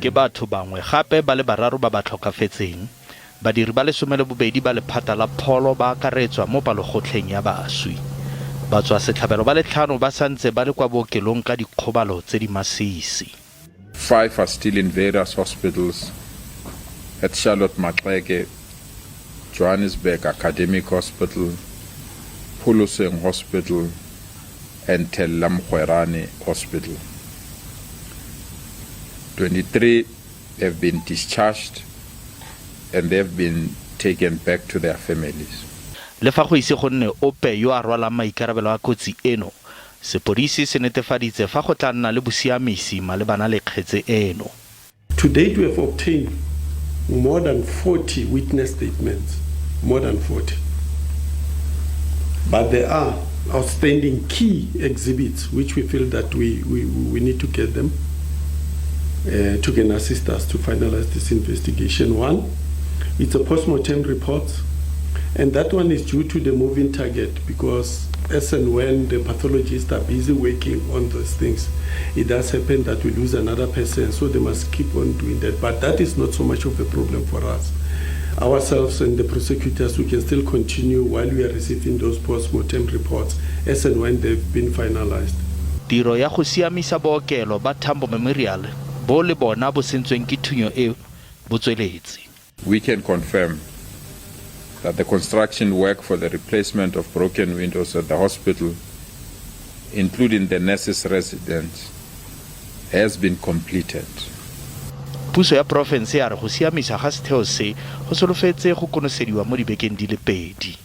Ke batho bangwe gape ba le bararo ba ba tlhokafetseng. Badiri ba le 12 ba lephata la pholo ba akaretswa mo palogotlheng ya baswi. Batswasetlhabelo ba le tlhano ba santse ba le kwa bookelong ka dikgobalo tse di masisi. Five are still in various hospitals at Charlotte Maxeke, Johannesburg Academic Hospital, Pholoseng Hospital and Thella Mogoerane Hospital. 23 have been discharged and they have been taken back to their families. Le fa go ise go nne ope yo a rwalang maikarabelo a kotsi eno, sepodisi se netefaditse fa go tla nna le bosiamisi malebana le kgetse eno. To date, we have obtained more than 40 witness statements, more than 40. But there are outstanding key exhibits which we feel that we need to get them to can assist us to finalize this investigation. One, it's a post-mortem report, and that one is due to the moving target because as and when the pathologists are busy working on those things, it does happen that we lose another person, so they must keep on doing that. But that is not so much of a problem for us. Ourselves and the prosecutors, we can still continue while we are receiving those post-mortem reports as and when they've been finalized. Tiro ya go siamisa bookelo ba Tambo Memorial bo le bona bo sentsweng ke thunyo e bo tsweletse. We can confirm that the construction work for the replacement of broken windows at the hospital, including the nurses' residence, has been completed. Puso ya porofense ya re go siamisa ga setheo se go solofetse go konosediwa mo dibekeng di le pedi.